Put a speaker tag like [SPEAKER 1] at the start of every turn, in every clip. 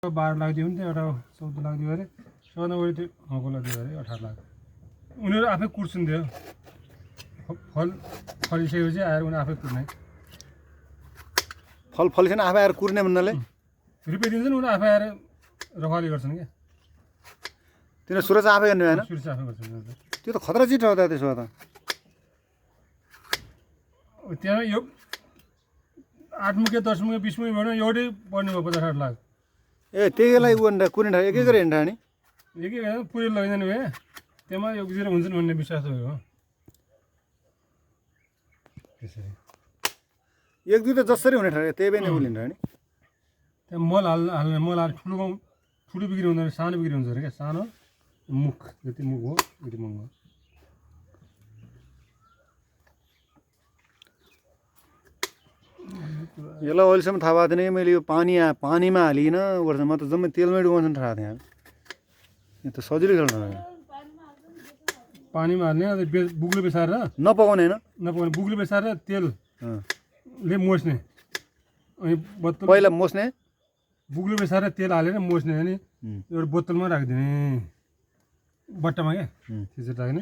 [SPEAKER 1] 12 लाख दियो नि त एउटा 14 लाख दियो अरे सबभन्दा बढी त्यो हकोलाई दियो अरे 18 लाख उनीहरू आफै कुट्छन् त्यो फल फलिसकेपछि आएर उनीहरू आफै कुट्ने
[SPEAKER 2] फल फलिसकेन आफै आएर कुर्ने भन्नाले
[SPEAKER 1] रुपियाँ दिन्छन् उनीहरू आफै आएर रखवाली गर्छन् क्या
[SPEAKER 2] तिनीहरू सुरक्षा आफै गर्ने होइन
[SPEAKER 1] सुरक्षा आफै गर्छन् उनीहरू
[SPEAKER 2] त्यो त खतरा चिज हो त त्यसो भए त
[SPEAKER 1] त्यहाँ यो 8 मुखे 10 मुखे 20 मुखे भने एउटै पर्ने भयो 50-60 लाख
[SPEAKER 2] ए त्यहीलाई उ कुर्ने एक एक गरी हिँड्दा नि
[SPEAKER 1] एक एक पुरै लैजाने भए त्यहाँ एक जिरो हुन्छन् भन्ने विश्वास हो त्यसरी
[SPEAKER 2] एक दुई त जसरी हुने ठाउँ त्यही पनि उलिन्छ नि
[SPEAKER 1] त्यहाँ मल हाल्ने मल हाल ठुलो बिक्री हुँदैन सानो बिक्री हुन्छ अरे क्या सानो मुख जति मुख हो यति मुख हो
[SPEAKER 2] यसलाई अहिलेसम्म थाहा भएको थिएन कि मैले यो पानीमा हालिकन गर्छ म त जम्मै तेलमै डुबाउँछ थाहा थिएँ यो त सजिलो खेल्नु
[SPEAKER 1] पानीमा हाल्ने बुग्लो बेसारेर
[SPEAKER 2] नपकाउने होइन
[SPEAKER 1] नपकाउने बुग्लो बेसारेर तेलले मोस्ने अनि बोतल
[SPEAKER 2] पहिला मोस्ने
[SPEAKER 1] बुग्लो बेसारेर तेल हालेर मोस्ने अनि एउटा बोतलमा राखिदिने बट्टामा क्या त्यसरी राख्ने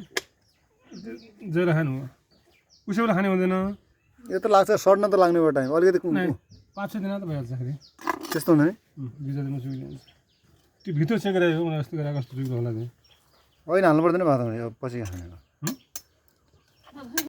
[SPEAKER 1] जहिले खानु उसै बेला खाने हुँदैन
[SPEAKER 2] यो त लाग्छ सर्ट त लाग्ने भयो टाइम अलिकति
[SPEAKER 1] 5-6 दिन त भइहाल्छ फेरि
[SPEAKER 2] त्यस्तो हुँदैन
[SPEAKER 1] बिजा दिनमा सुकिहाल्छ त्यो भित्र सेकेर उनीहरू यस्तो गरेर कस्तो सुक्दो होला त्यो
[SPEAKER 2] होइन हाल्नु पर्दैन भात पछि खाने